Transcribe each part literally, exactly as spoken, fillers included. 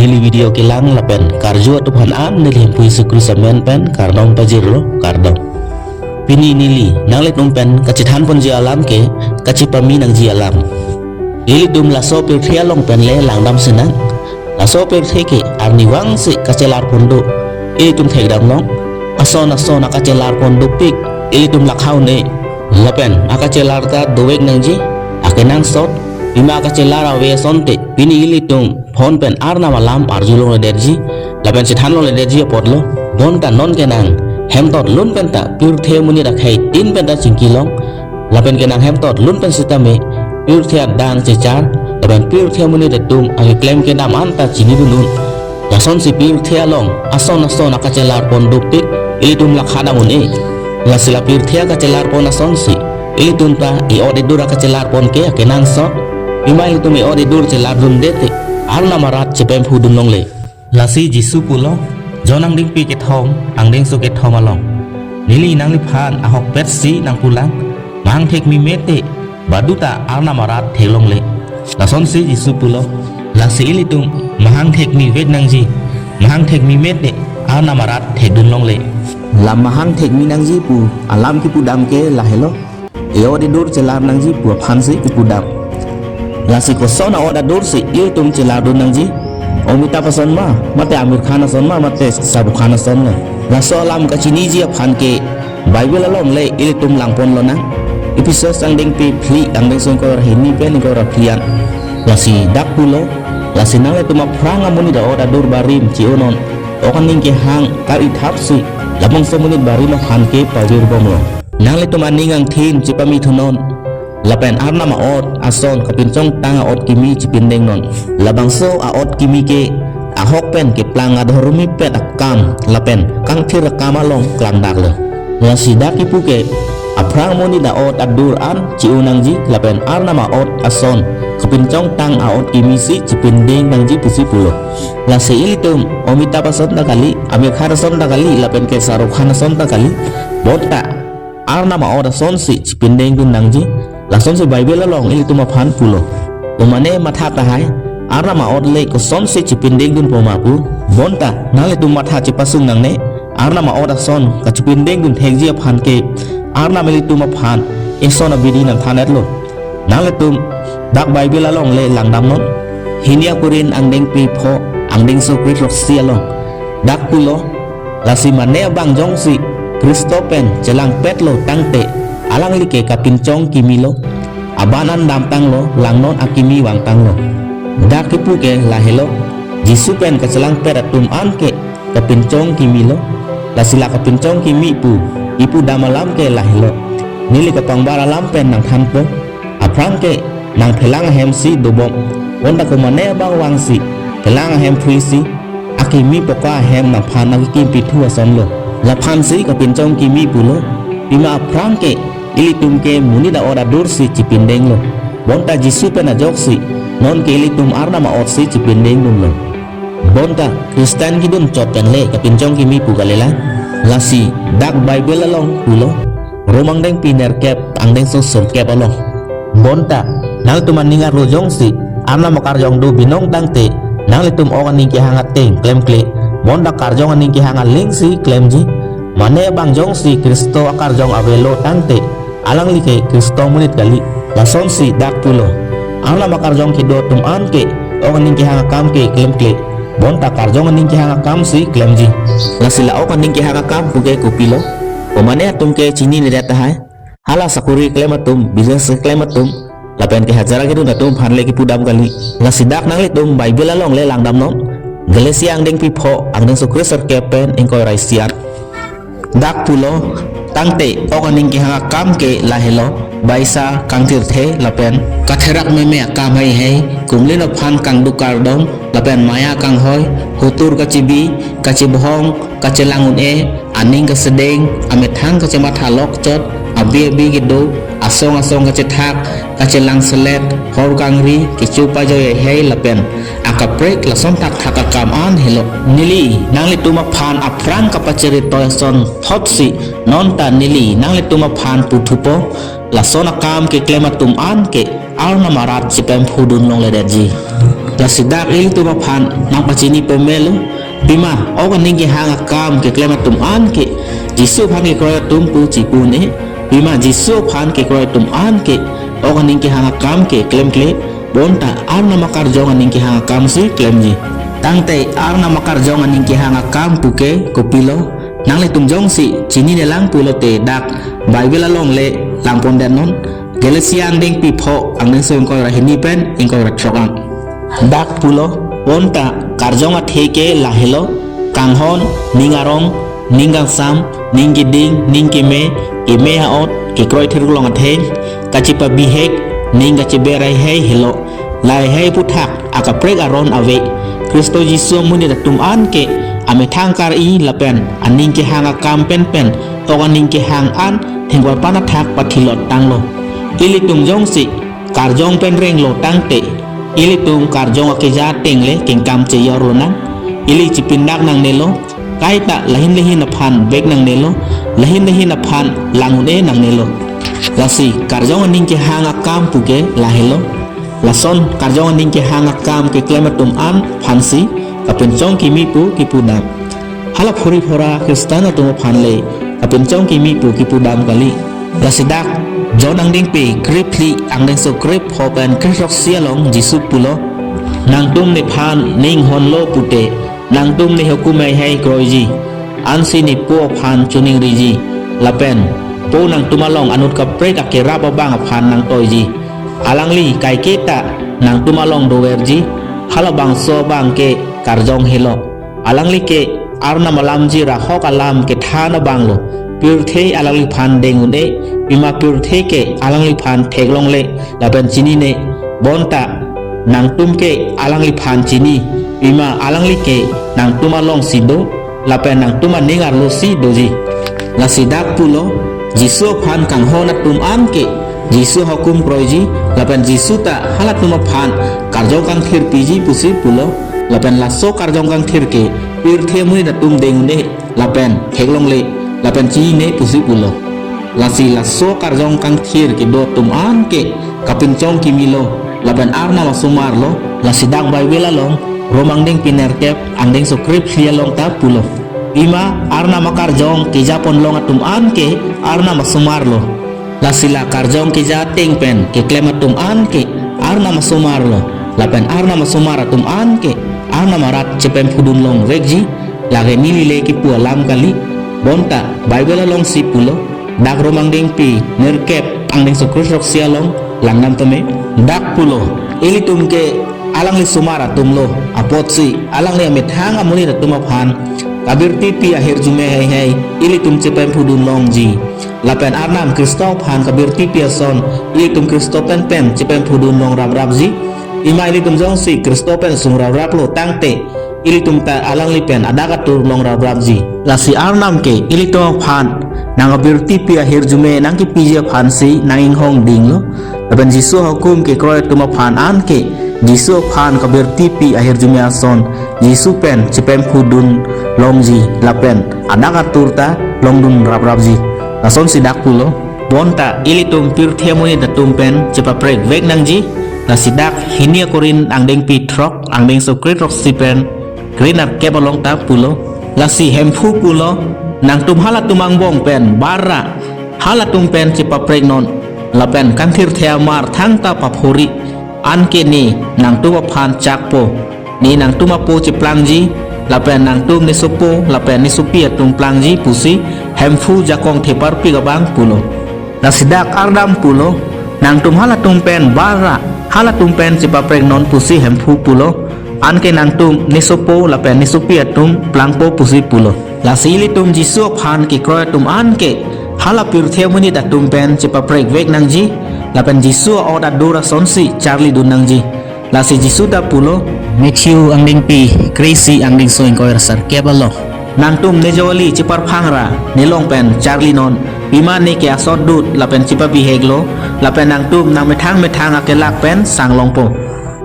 Neli video kelang lapen karju atum aphan an neli Hemphu Jisu Khristo amen pen kardom pajirlo, kardom. Pini neli nanglitum pen kachethan ponji alam ke kachepame nangji alam. Ilitum laso pirthe along pen le langdam sinang. Laso pirthe ke arnivang si kachelar pon do, ilitum thekdam long. Ason ason akachelar pon dopik ilitum lakha un-e. Lapen akachelar ta dovek nangji, akenangsot. Pima akachelar ave asonte pini ilitum phone pen Arnam alam arjulongledetji lapen chethanlongledetji apotlo. Bonta non kenang hemtot lun penta pirthe amonit akhei tin penta chingkilong. Lapen kenang hemtot lun pen sitame pirthe adang chechar lapen pirthe amonit atum akeklem kedam anta chinidun un. Lasonsi pirthe along ason ason akachelar pon dopik ilitum lakha dam un-e. Lasi la pirthe akachelar pon asonsi ilitum ta e-ot edur akachelar pon ke akenangsot. Pima ilitum e-ot edur chelardunde te Arnam arat chepemphu dunlongle. Lasi Jisu pulo, John angdengpi kethom, angdengso kethom along, neli nangliphan ahokpet si nangpulang, mahang thek meme te baduta Arnam arat theklongle. Lasonsi Jisu pulo. Lasi ilitum mahang thek mevek nangji, mahang thek meme te Arnam arat thekdunlongle. La mahang thek me nangji pu alam kipudam ke lahelo, e-ot edur chelar nangji pu aphansi kipudam. Lasi koson a-ot adur si ilitum chelardun nangji? Amitabh ason ma, mate Aamir Khan ason ma, mate Shah Rukh Khan ason ma? Laso alam kachiniji aphan ke Bible along le ilitum langponlonang. Ephesos angdengpi phli, angdengso ingkoi ra hini pen ingkoi ra phli an. Lasi dak pulo, lasi nanglitum aphrang amonit a-ot adur barim che-onon, ok aning kehang kar-i thapsi labangso amonit barim aphan ke pavirbomlo. Nanglitum aning angthin chepame thunon, lapen Arnam a-ot ason kapinchongtang a-ot kimi chepindengnon. Labangso a-ot kimi ke ahok pen keplang adhoromipet akam lapen kangthir akam along klangdaklo. Lasi dak kipu ke aphrang amonit a-ot adur an che-o nangji lapen Arnam a-ot ason kapinchongtang a-ot kimi si chepindeng nangji pusi pulo. Lasi ilitum Amitabh ason ta kali, Aamir Khan ason ta kali, lapen ke Shah Rukh Khan ason ta kali, bonta Arnam a-ot asonsi chepindengdun nangji. Lasonsi Bible along ilitum aphan pulo. Komane matha tahai, Arnam a-ot le kosonsi chepindengdunpo ma pu? Bonta nanglitum matha chepasung nangne. Arnam a-ot ason kachepindengdun thekji aphan ke Arnam ilitum aphan eson abidi nangthan-etlo. Nanglitum dak Bible along le langdamnon. Hini aKorinth angdengpi pho, angdengso kre-throksi along dak pulo, lasi mane abang jongsi Khristo pen chelangpetlo tangte alangli ke kapinchong kimilo, aban an damtanglo, langnon akimi vangtanglo. Dak kipu ke lahelo, Jisu pen kachelangpet atum an ke kapinchong kimilo. Lasi la kapinchong kimi pu kipudam alam ke lahelo, neli kapangbar alam pen nangthanpo. Aphrang ke nangphelang ahem si dobom, bonta komane abang vangsi phelang ahem phri si akimi poka ahem nangphan nangkikim pithu asonlo. Laphansi kapinchong kimi pulo. Pima aphrang ke ilitum ke monit a-ot adur si chepindenglo, bonta Jisu pen ajoksi non ke ilitum Arnam a-ot si chepindengdunlo. Bonta Christian kedun chot pen le kapinchong kimi pu kalilang. Lasi dak Bible along pulo, Rom angdengpi nerkep, angdengso sirkep along. Bonta nanglitum aning arlo jongsi Arnam akarjong do binong tangte, nanglitum ok aning kehang ateng klemkle, bonta karjong aning kehang aling si klemji. Mane abang jongsi Khristo akarjong avelo tangte alangli ke Khristo amonit kali. Lasonsi dak pulo, Arnam akarjong kedo atum an ke ok aning kehang akam ke klemkle, bonta karjong aning kehang akam si klemji. Lasi la ok aning kehang akam pu ke kopilo? Komane atum ke chininedet tahai, hala sakori klem atum, business klem atum, lapen ke hajira kedun atum aphan le kipudam kali. Lasi dak nanglitum Bible along le langdamnon. Galatia angdengpi pho, angdengso kre-sirkep pen ingkoi ra isi an dak pulo, tangte ok aning kehang akam ke lahelo, baisa, kangthirthe lapen katherak meme akam heihei, kumlin aphan kangduk kardom lapen maya kanghoi, hotur kachebi, kachebohong, kachelang un-e, aning kasedeng, amethang kachematha lokchot, abi abi kedo, asong asong kachethak, kachelang selet, hor kangri, kecho pajoi heihei lapen akaprek lason thakthak akam an helo. Neli nanglitum aphan aphrang kapachere toy ason thotsi nonta neli nanglitum aphan puthupo, lason akam keklem atum an ke Arnam arat chepemphu dunlongledetji. Lasi dak ilitum aphan nangpachini pemelo, pima ok aning kehang akam keklem atum an ke Jisu aphan kekroi atum pu chipu un-e, pima Jisu aphan kekroi atum an ke ok aning kehang akam ke klemkle, bonta Arnam akarjong aning kehang akam si klemji. Tangte Arnam akarjong aning kehang akam puke kopilo, nanglitum jongsi chininelang pulote dak Bible along le langpondetnon, Galatia angdengpi pho angdengso ingkoi ra hini pen ingkoi ra throk an. Dak pulo, bonta karjong athe ke lahelo: kanghon, ning arong, ning kangsam, ning keding, ning keme, keme ha-ot, kekroi thirklong atheng, kachepabihek, ning kacheber heihei helo. Lahei aphuthak akaprek aron ave. Khristo Jisu amonit atum an ke amethang kar-i lapen aning kehang akam penpen ok aning kehang an thengparpan athak pathilot tanglo. Ilitum jongsi karjong pen renglo tangte, ilitum karjong akeja ateng le kengkam cheyor lonang. Ili chepindak nangnelo, kaita lahin lahin aphan bek nangnelo, lahin lahin aphan lang un-e nangnelo. Lasi karjong aning kehang akam puke lahelo. Lason karjong aning kehang akam keklem atum an aphansi kapinchong kimi pu kipudam. Hala phuri phora Khristan atum aphan le kapinchong kimi pu kipudam kali. Lasi dak John angdengpi krephli angdengso krepho pen krethroksi along Jisu pulo, nangtum nephan ning honlo pute, nangtum nehukum heihei kroiji, ansi nepo aphan choningriji, lapen po nangtum along anut kaprek akerap abang aphan nangtoiji. Alangli kaiketa nangtum along doverji, halabangso abang ke karjong helo. Alangli ke Arnam alamji ra ahok alam kethan abanglo. Pirthe alangliphan deng un-e, pima pirthe ke alangliphan theklongle lapen chinine. Bonta nangtum ke alangliphan chini, pima alangli ke nangtum alongsi do, lapen nangtum aning arlosi doji. Lasi dak pulo, Jisu aphan kanghon atum an ke Jisu ahukum kroiji, lapen Jisu ta halatum aphan karjong kangthir piji pusi pulo, lapen laso karjong kangthir ke pirthe amonit atum deng un-e, lapen theklongle, lapen chinine pusi pulo. Lasi laso karjong kangthir kedo atum an ke kapinchong kimilo, lapen Arnam asomar lo. Lasi dak Bible along Rom angdengpi nerkep angdengso krephli along ta pulo, pima Arnam akarjong kejapon long atum an ke Arnam asomar lo. Lasi la karjong keja ateng pen keklem atum an ke Arnam asomar lo, lapen Arnam asomar atum an ke Arnam arat chepemphudun longvekji. Lake neli le kipu alam kali, bonta Bible alongsi pulo, dak Rom angdengpi nerkep angdengso krethroksi along langdam tame. Dak pulo, ilitum ke alangli asomar atum lo, apotsi alangli amethang amonit atum aphan kabirtipi ahirjume heihei ilitum chepemphudun longji. Lapen Arnam Khristo aphan kabirtipi ason ilitum Khristo penpen chepemphudun long raprapji. Pima ilitum jongsi Khristo pen sung rapraplo tangte, ilitum ta alangli pen adak atur long raprapji. Lasi Arnam ke ilitum aphan nangkabirtipi ahirjume nangkipiji aphansi nang-inghongdinglo. Lapen Jisu ahukum kekroi atum aphan an ke Jisu aphan kabirtipi ahirjume ason Jisu pen chepemphudun longji, lapen adak atur ta longdun raprapji. Lasonsi dak pulo, bonta ilitum pirthe amonit atum pen chepaprekvek nangji. Lasi dak hini aKorinth angdengpi throk angdengso krethroksi pen krenerkep along ta pulo. Lasi Hemphu pulo, nangtum halatum angbong pen barra halatum pen chepapreknon, lapen kangthirthe amar thangta paphori, anke ne nangtum aphan chakpo, ne nangtum apo cheplangji, lapen nangtum nesopo lapen nesopi atum plangji pusi Hemphu jakong theparpik abang pulo. Lasi dak Arnam pulo, nangtum halatum pen barra halatum pen chepapreknon pusi Hemphu pulo, anke nangtum nesopo lapen nesopi atum plangpo pusi pulo. Lasi ilitum Jisu aphan kekroi atum an ke hala pirthe amonit atum pen chepaprekvek nangji, lapen Jisu a-ot adur asonsi charlidun nangji. Lasi Jisu ta pulo, Matthew angdengpi kre-isi angdengso ingkoi ra sarkep along, nangtum nejoli cheparphang ra nelong pen charlinon, pima ne ke asot dut lapen chepabiheklo, lapen nangtum nangmethang methang akelak pen sanglongpo.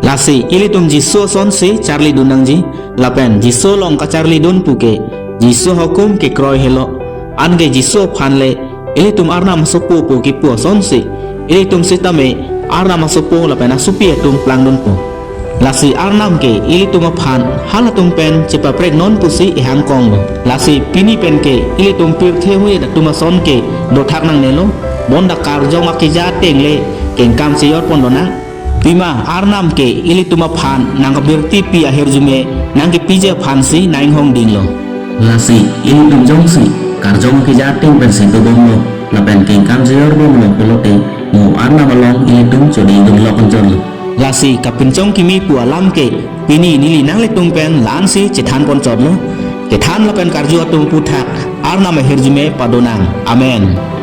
Lasi ilitum Jisu asonsi charlidun nangji, lapen Jisu along kacharlidun puke Jisu ahukum kekroi helo. Anke Jisu aphan le ilitum Arnam asopo pu kipu asonsi, ilitum sitame Arnam asopo lapen asopi atum plangdunpo. Lasi Arnam ke ilitum aphan halatum pen chepaprek non pusi ehang konglo. Lasi pini pen ke ilitum pirthe huye atum ason ke dothak nangnelo. Bonta karjong akeja ateng le kengkam chejor pon lonang. Pima Arnam ke ilitum aphan nangkabirtipi ahirjume nangkepiji aphansi nang-inghong dinglo. Lasi ilitum jongsi karjong akeja ateng pensi dobomlo lapen kengkam chejor bomlo pulote mo Arnam along ilitum chodingdunlok anchotlo. Lasi kapinchong kimi pu alam ke pini neli nanglitum pen la-ansi chethan ponchotlo. Kethan lapen karju atum aphuthak Arnam ahirjume padonang. Amen.